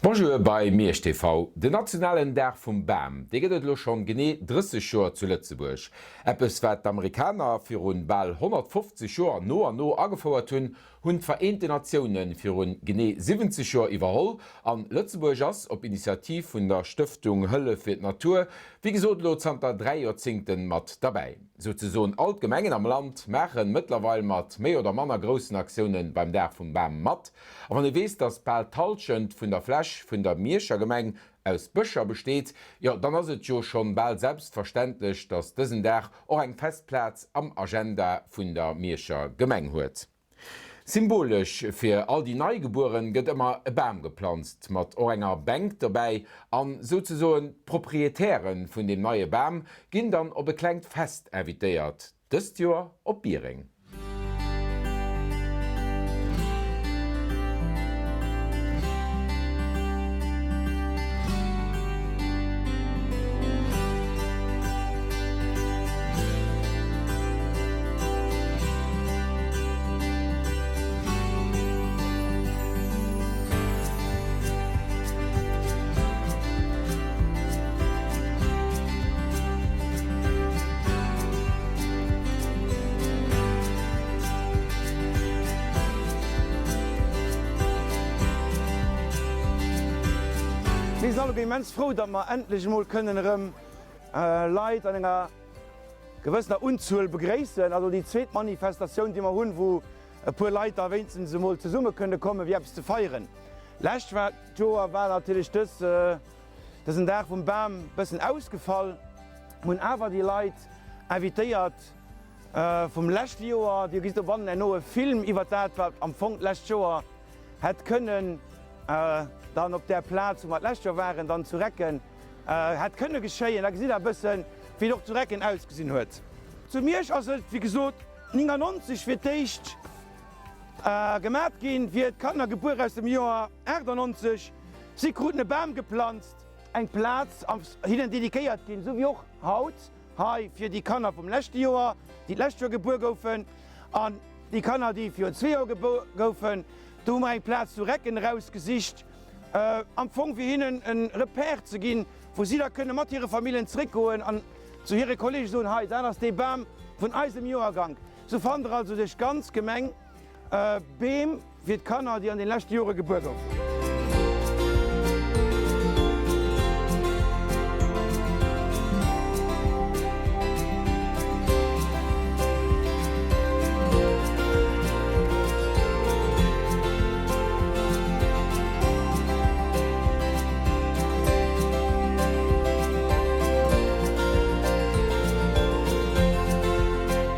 Bonjour bei Miersch TV. Den nationalen Dag vum Bam, dee gëtt et elo schonn genee 30 Joer zu Lëtzebuerg. Eppes wat d'Amerikaner virun bal 150 Joer no an no agefouert hunn, hunn d'Vereenten Natiounen virun genee 70 Joer iwwerholl an Lëtzebuerg ass, op Initiativ vun der Stëftung Hëllef fir d'Natur, wéi gesot elo zanter 3 Joerzingten mat derbäi. Souzesoen all d'Gemengen am Land maachen mëttlerweil mat méi oder manner groussen Aktiounen beim Dag vum Bam mat. A wann ee weess, dass bal d'Hallschent vun der Fläch vun der Mierscher Gemeng aus Bëscher besteet, jo dann ass et jo schonn bal selbstverständlech, dass dësen Dag och eng fest Plaz am Agenda vun der Mierscher Gemeng huet. Symbolesch fir all déi Neigebueren gëtt ëmmer e Bam geplanzt, mat och enger Bänk dobäi, an souzesoen d'Proprietäre vun deem neie Bam ginn dann op e klengt Fest invitéiert, dëst Joer op Biereng. Mir sinn alleguer immens frou, datt mer endlech emol kënnen erëm Leit an enger gewëssener Unzuel begréissen. Also déi zweet Manifestatioun, déi mer hunn, wou e puer Leit da wéinstens emol zesumme kënne kommen, fir eppes ze feieren. Lescht Joer war natierlech dës, dësen Dag vum Bam e bëssen ausgefall. Mir hunn awer déi Leit invitéiert vum leschte Joer. Dir gesitt dobannen herno e Film iwwer dat, wat am Fong d'lescht Joer hätt kënnen dann op där Plaz, wou mer d'lescht Joer waren, dann zu Recken Hätt kënne geschéien. Da gesitt der e bëssen, wéi et och zu Recken ausgesinn huet. Zu Miersch ass et, wéi gesot, 99 fir d'éischt gemat ginn, fir d'Kanner gebuer aus dem Joer 98. Si kruten e Bam geplanzt, eng Plaz ass hinnen dediquéiert ginn, esou wéi och haut hei fir déi Kanner vum leschte Joer, déi d'lescht Joer gebuer goufen, an déi Kanner, déi virun zwee Joer gebuer goufen. Do hu mer eng Plaz zu Recken erausgesicht. Am Fong fir hinnen e Repère ze ginn, wou si da kënne mat hire Familljen zréckgoen an zu hire Kollege soen, hei dat ass dee Bam vun eisem Joergank. Sou fannt der also duerch d'ganz Gemeng Beem fir d'Kanner, déi an den leschte Jore gebuer goufen.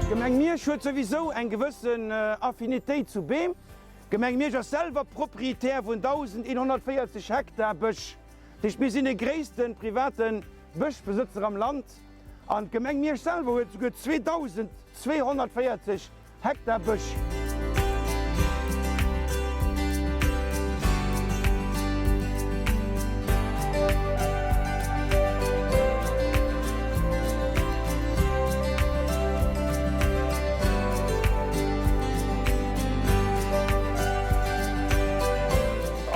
D'Gemeng Miersch huet souwisou eng gewëssen Affinitéit zu Beem. D'Gemeng Miersch ass selwer Proprietär vun 1.140 Hektar Bësch. Dat heescht, mir sinn de gréisste private Bëschbesëtzer am Land. An d'Gemeng Miersch selwer huet souguer 2.240 Hektar Bësch.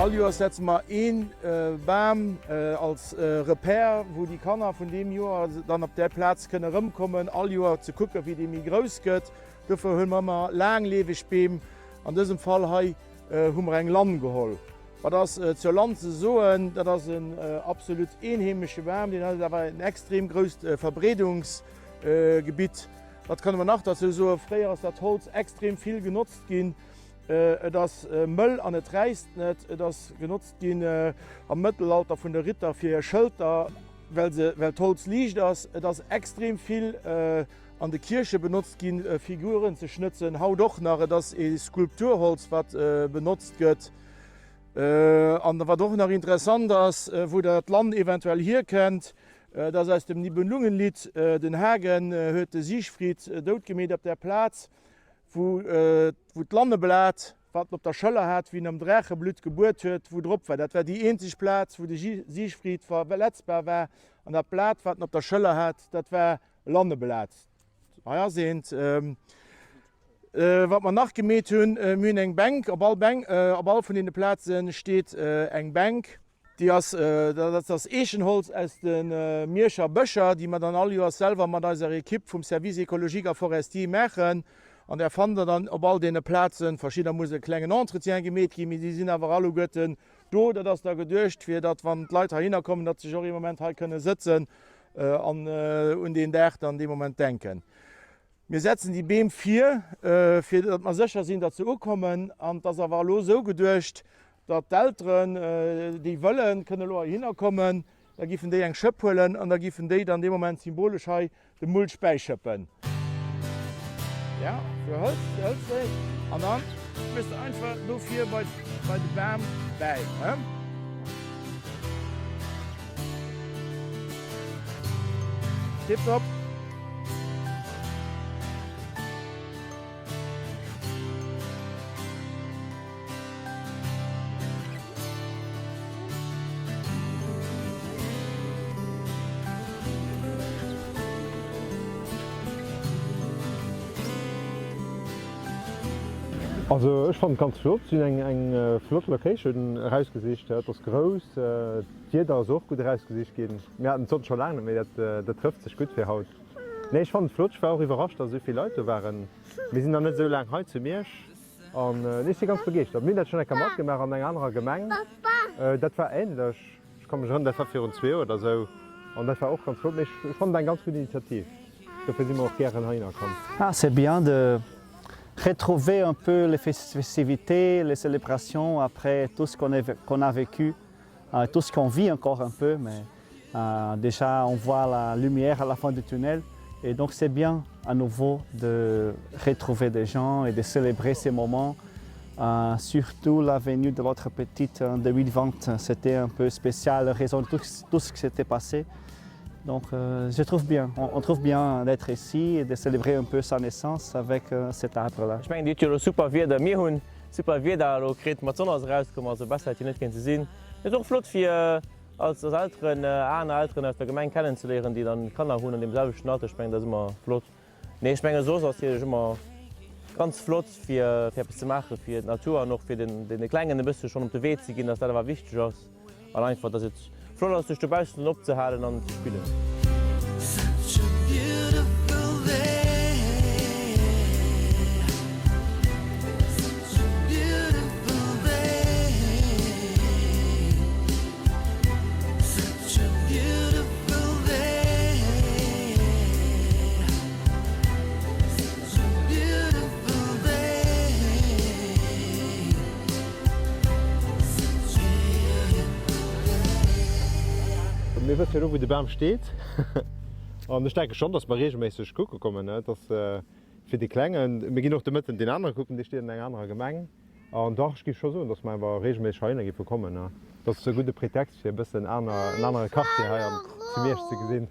All Joers setze mer ee Bam als Repère, wou déi Kanner vun deem Joer dann op där Plaz kënne erëmkommen, all Joer ze kucken, wéi dee méi grouss gëtt. Dofir hu mer ëmmer laanglieweg Beem. An dësem Fall hei hu mer eng Lann geholl. Wat ass zur Lann ze soen? Dat ass en absolut eenheemesche Bam, deen huet awer en extrem grousst Verbreedungsgebitt. Wat kann mer nach derzou soen? Fréier ass dat Holz extrem vill genotzt ginn. Et ass mëll an et räisst net. Et ass genotzt ginn am Mëttelalter vun de Ritter fir hir Schëlter, well se, well d'Holz liicht ass. Et ass extrem vill an de Kierche benotzt ginn, Figuren ze schnëtzen, haut och nach. Et ass ee Skulpturholz, wat benotzt gëtt. An wat och nach interessant ass, wou dat Lann eventuell hierkennt, dat ass aus dem Nibelungenlied. Den Hagen huet de Siegfried doutgemeet op där Plaz, wou d'Lanneblat, wat en op der Schëller hat, wéi en am Draacheblutt gebuert huet, wou drop war. Dat war déi eenzeg Plaz, wou de Siegfried verletzbar war. An dat Blat, wat en op der Schëller hat, dat war Lanneblat. Hei ass eent. Wat mer nach gemeet hunn, mir hunn eng Bänk. Op all Bänk, op all vun deene Plaze steet eng Bänk. Déi ass, dat ass Eechenholz aus de Mierscher Bëscher, déi mer dann all Joers selwer mat eiser Equipe vum Service écologique a forestier maachen. An där fannt der dann op all deene Plazen. Verschidder muss e klengen Entretien gemeet ginn, mee déi sinn awer alleguerten do. Dat ass da geduecht, fir datt, wann d'Leit heihinner kommen, datt se sech och ee Moment hei kënne sëtzen an un deen Dag dann dee Moment denken. Mir setzen déi Beem vir, fir datt mer sécher sinn, datt se ukommen. An et ass awer elo esou geduecht, datt d'Elteren, déi wëllen, kënne elo heihinner kommen, da giffen déi eng Schëpp huelen an da giffen déi dann dee Moment symbolesch hei de Mulch bäischëppen. Ja, du hëls, du hëls déi an da méchs de einfach do vir bei, bei de Bam bäi, he? Tiptop. Also ech fannen et ganz flott, si hunn eng flott Location erausgesicht, et ass grouss, d'Wieder ass och gutt erausgesicht ginn, mir haten d'Sonn scho laang net méi, dat trëfft sech gutt fir haut. Nee ech fannen et flott, ech war och iwwerrascht dass esou vill Leit do waren, mir sinn nach net esou laang hei zu Miersch. An ech si ganz begeeschtert. Mir hunn dat schonn eng Kéier matgemaach an enger anerer Gemeng. Dat war änlech. Ech ka mech erënneren, dat war virun zwee Joer oder esou. An dat war och ganz flott. Mee ech fannen et eng ganz gutt Initiativ. Dofir si mer och gären heihinner komm. Ah, c'est bien de retrouver un peu les festivités, les célébrations après tout ce qu'on a vécu, tout ce qu'on vit encore un peu, mais déjà on voit la lumière à la fin du tunnel et donc c'est bien à nouveau de retrouver des gens et de célébrer ces moments. Euh, surtout la venue de l'autre petite en 2020, c'était un peu spécial, raison de tout, tout ce qui s'était passé. Donc euh, je trouve bien, on, on trouve bien d'être ici et de célébrer un peu sa naissance avec euh, cet arbre-là. Ech mengen, Dir hutt jo elo super Wieder. Mir hunn super Wieder elo kritt. Ma d'Sonn ass erauskomm, also besser hätt jo net kéinte sinn. Et ass och flott fir als Elteren aner Elteren aus der Gemeng kennenzeléieren, déi dann Kanner hunn an deem selwechten Alter. Ech mengen, dat ass ëmmer flott. Mee ech mengen, soss ass natierlech ëmmer ganz flott, fir eppes ze maache fir d'Natur an och fir deene Klengen e bësse schonn op de Wee ze ginn, dass dat awer wichteg ass an einfach, dass et flott ass, sech dobaussen opzehalen an ze spillen. Mir wësse jo elo wou de Bam steet an ech denke schonn, datt mer reegelméisseg kucke kommen. Et ass fir dee Klengen, mir ginn och de Mëtten deen anere kucken, dee steet an enger anerer Gemeng. An dach, ech géif scho soen, datt mer awer reegelméisseg heihinner géife kommen. Et ass e gudde Pretext fir e bëssen aner, en anere Quartier hei an zu Miersch ze gesinn.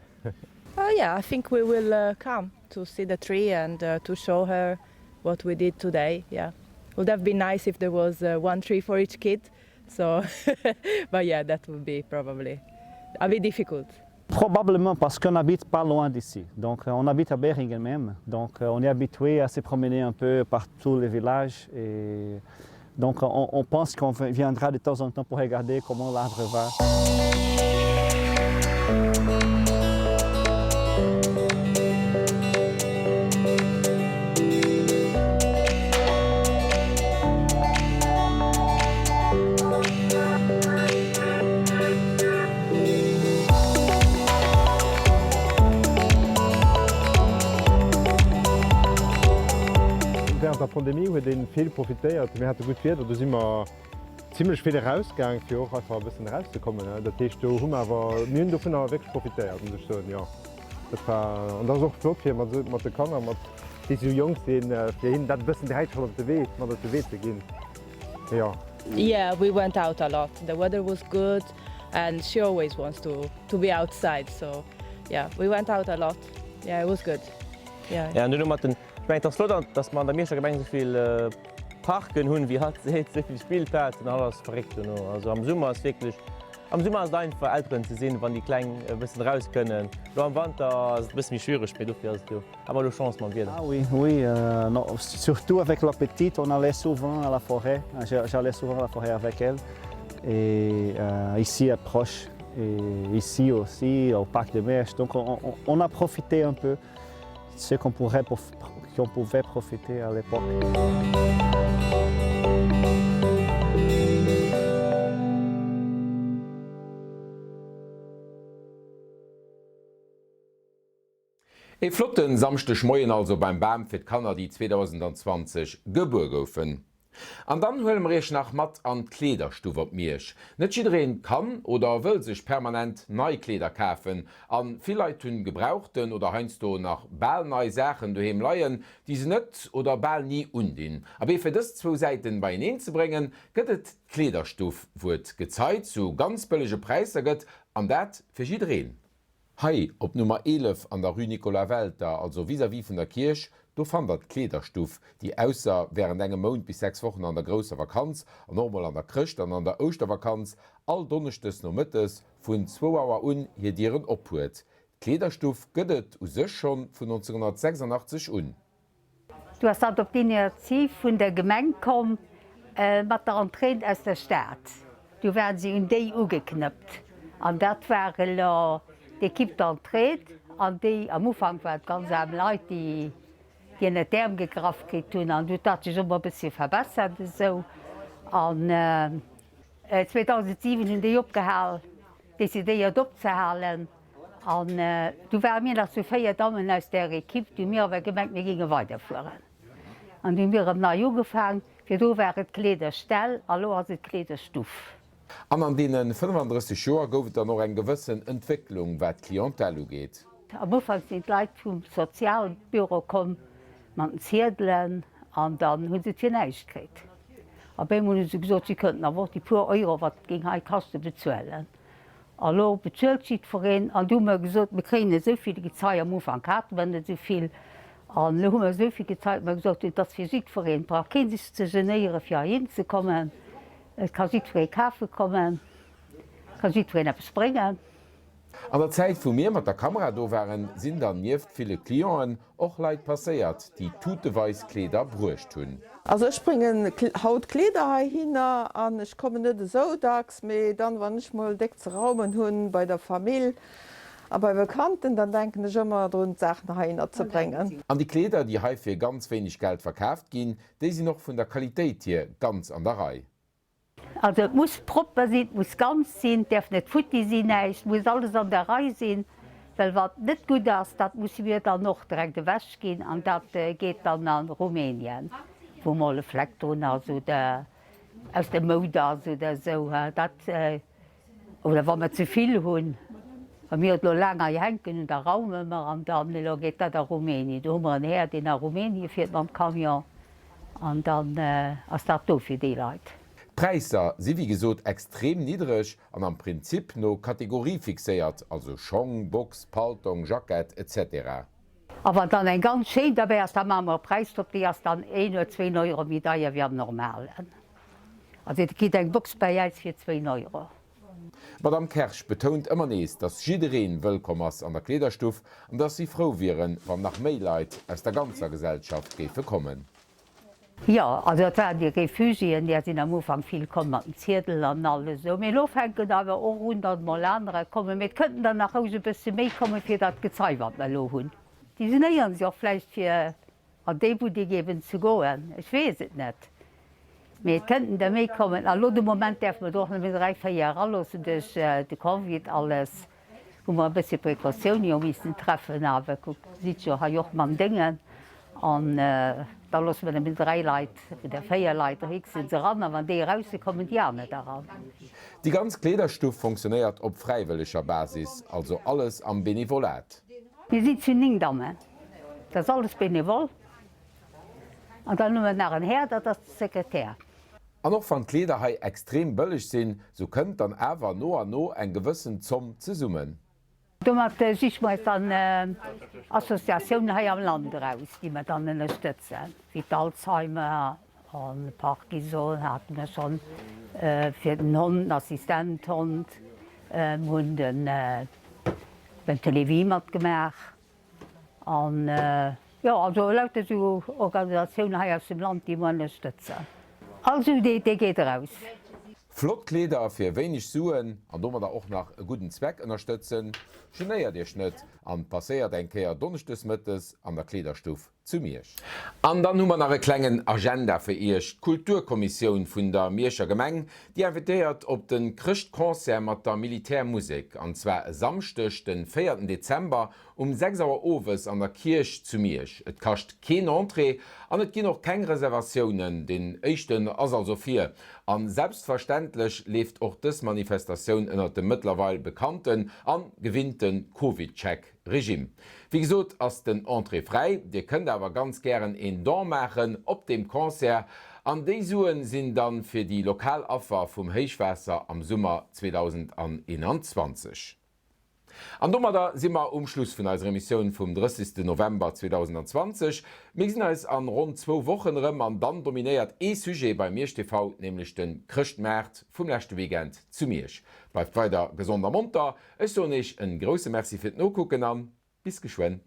Oh yeah, I think we will come to see the tree and to show her what we did today, yeah. Would have been nice if there was one tree for each kid, so but yeah, that would be probably a bit difficult. Probablement parce qu'on habite pas loin d'ici. Donc on habite à Beringen même, donc on est habitué à se promener un peu par tous les villages et donc on, on pense qu'on viendra de temps en temps pour regarder comment l'arbre va. Während der Pandemie huet een vill profitéiert. Mir hate gutt Wieder, do si mer zimlech vill erausgaang fir och einfach e bëssen erauszekommen. Dat heescht do hu mer awer, mir hunn dovunner wierklech profitéiert, muss ech soen, jo. Dat war, an dat ass och flott fir mat mat de Kanner, mat déi sou jonk sinn, fir hinnen dat e bëssen direkt schonn op de Wee, mat op de Wee ze ginn, jo. Yeah, we went out a lot. The weather was good and she always wants to to be outside, so yeah, we went out a lot. Yeah, it was good. Yeah. Ja, an duerno mat den, ech mengen et ass flott, dass mer an der Mierscher Gemeng esou vill Parken hunn, wéi hatt seet, esou vill Spillplazen, hatt ass verréckt dono. Also am Summer ass wierklech, am Summer ass et einfach Elteren ze sinn, wann déi Kleng e bëssen eraus kënnen. Lo am Wanter ass et e bësse méi schwiereg, mee dofir ass et jo, hu mer elo Chance mam Wieder. Ah oui, oui, non, surtout avec la petite, on allait souvent à la forêt, j'allais souvent à la forêt avec elle. Et euh, ici à proche et ici aussi au parc de Mersch. Donc on, on, on a profité un peu ce qu'on pourrait qu'on pouvait profiter à l'époque. E flotten Samschdeg Moien also beim Bam fir d'Kanner déi 2020 gebuer goufen. An dann huele mer iech nach mat an d'Kleederstuff op Miersch. Net jiddereen kann oder wëll sech permanent nei Kleeder kafen an vill Leit hunn gebrauchten oder heiansdo nach bal nei Saachen doheem leien, déi se net oder bal ni undinn. Abee fir dës zwou Säiten beieneen ze bréngen, gëtt et d'Kleederstuff, wou et Gezei zu ganz bëllege Präisser gëtt an dat fir jiddereen. Hei op Nummer 11 an der Rue Nicolas Welter, also vis-à-vis vun der Kierch, do fannt der d'Kleederstuff, déi ausser während engem Mount bis 6 Wochen an der grousser Vakanz an och mol an der Chrëscht an an der Ouschtervakanz all Donneschdes nomëttes vun zwou Auer un hir Dieren op huet. D'Kleederstuff gëtt et u sech schonn vun 1986 un. Du ass dat op d'Initiativ vun der Gemeng komm mat der Entraide aus der Stad. Du waren si un déi ugeknëppt an dat war elo d'Equipe d'entraide an déi, am Ufank waren et ganz aarm Leit, déi déi ënnert d'Äerm gegraff kritt hunn an du huet dat sech ëmmer e bëssche verbessert esou an 2007 hunn déi opgehal, decidéiert opzehalen. An du ware mir nach zu 4 Dammen aus där Equipe, du hu mir awer gemengt, mir géinge weiderfueren. An du hu mir erëm nei ugefaang. Virdru war et d'Kleederstell a lo ass et d'Kleederstuff. An an deene 35 Joer gouf et dann och eng gewëssen Entwécklung, wat d'Clientèle ugeet. Am Ufank sinn d'Leit vum Sozialbüro komm mat den Ziedelen an dann hu se et fir näischt kritt. Op eemol hu se gesot, si kënnten awer och déi puer Euro, wat et géing hei kaschten, bezuelen. A lo bezuelt jiddwereen. An du hu mer gesot, mir kréien esou vill Gezei, am Ufank hate mer net esou vill, an elo hu mer esou vill Gezei, datt mer gesot hunn, et ass fir jiddwereen, et brauch kee sech ze genéiere fir heihin ze kommen, et ka jiddweree kafe kommen, et ka jiddwereen eppes bréngen. An der Zäit wou mir mat der Kamera do waren, sinn dann nieft ville Clienten och Leit passéiert, déi tuteweis Kleeder bruecht hunn. Also ech bréngen haut Kleeder heihinner an ech kommen net esou dacks, mee dann wann ech mol déck ze raumen hunn bei der Famill a bei Bekannten, dann denken ech ëmmer drun d'Saachen heihinner ze bréngen. An déi Kleeder, déi hei fir ganz wéineg Geld verkaaft ginn, déi sinn och vun der Qualitéit hier ganz an der Rei. Also et muss propper sinn, et muss ganz sinn, et däerf net futti sinn, näischt, et muss alles an der Rei sinn, well wat net gutt ass, dat musse mir dann och direkt ewech ginn an dat geet dann a Rumänien, wou mol e Fleck drun ass oder aus der Moud ass oder esou. Dat, oder wa mer ze vill hunn, wa mir et elo laang hei hänken hunn, da raume mer an dann elo geet dat a Rumänien. Do hu mer en Här, deen a Rumänien fiert mam Camion. An dann ass dat do fir déi Leit. D'Präisser si wéi gesot extrem niddreg an am Prinzip no Kategorie fixéiert, also Schong, Box, Paltong, Jackett, etc. A wann dann eng ganz schéin derbäi ass, da maache mer e Präis drop, déi ass dann een oder zwéin Euro méi deier wéi am normalen. Also Dir kritt eng Box bäi äis fir zwéin Euro. D'Madame Kersch betount ëmmer nees, dass jiddereen wëllkomm ass an der Kleederstuff an dass si frou wieren, wann nach méi Leit aus der ganzer Gesellschaft géife kommen. Jo, also dat waren déi Refugiéen, där sinn am Ufank vill komm mat den Ziedel an alles esou. Mee elo fänken awer och un, datt mol anerer kommen. Mee et kënnten der nach roueg e bësse méi kommen, fir dat Gezei, wat mer elo hunn. Déi genéieren sech och vläicht fir An déi Buttek eben ze goen, ech weess et net, mee et kënnten der méi kommen. A lo de Moment däerfe mer do och nëmmen 3, 4 eraloossen duerch de Covid alles, wou mer e bëssche Precautioun jo missten treffen. Awer kuckt, sidd jo hei och mam Déngen an da loosse mer nëmmen 3 Leit oder 4 Leit héchstens eran a wann déi erausse kommen déi aner da eran. Déi ganz Kleederstuff fonctionnéiert op fräiwëlleger Basis, also alles am Benevolat. Mir sinn zu 9 Dammen. Dat ass alles bénévol. An dann hu mer nach en Här, dat ass de Sekretär. An och wann d'Kleeder hei extrem bëlleg sinn, sou kënnt dann awer no an no eng gewëssen Zomm zesummen. Domat siche mer eis dann Associatiounen hei am Land eraus, déi mer dann ënnerstëtzen, wéi d'Alzheimer an Parkinson hate mer schonn fir den Hond, den Assistent-Hond. Mer hunn de beim Télévie matgemaach. An jo, also lauter esou Organisatiounen hei aus dem Land, déi mer ënnerstëtzen. Also dee geet eraus. Flott Kleeder fir wéineg Suen an domadder och nach e gudden Zweck ënnerstëtzen? Genéiert iech net an passéiert eng Kéier Donneschdes mëttes an der Kleederstuff zu Miersch. An dann hu mer nach e klengen Agenda fir iech, D'Kulturkommissioun vun der Mierscher Gemeng, déi invitéiert op de Chrëschtconcert mat der Militärmusek, an zwar e Samschdeg den véierten Dezember Um 6 Auer owes an der Kierch zu Miersch. Et kascht keen Entrée an et ginn och keng Reservatiounen. Den éischten ass also vir. An selbstverständlech leeft och dës Manifestatioun ënnert dem mëttlerweil bekannten an gewinnte Covid-Check Regime. Wéi gesot ass den Entrée fräi, dir kënnt awer ganz gären een Don maachen op deem Concert an déi Suen sinn dann fir déi lokal Affer vum Héichwaasser am Summer 2021. An domadder si mer um Schluss vun eiser Emissioun vum 30. November 2020. Mir gesinn eis an ronn zwou Wochen erëm an dann dominéiert ee Sujet bei Miersch TV, nämlech de Chrëschtmaart vum leschte Weekend zu Miersch. Bleift weider gesond a monter. Ech soen Iech en grousse Merci fir d'Nokucken an bis geschwënn.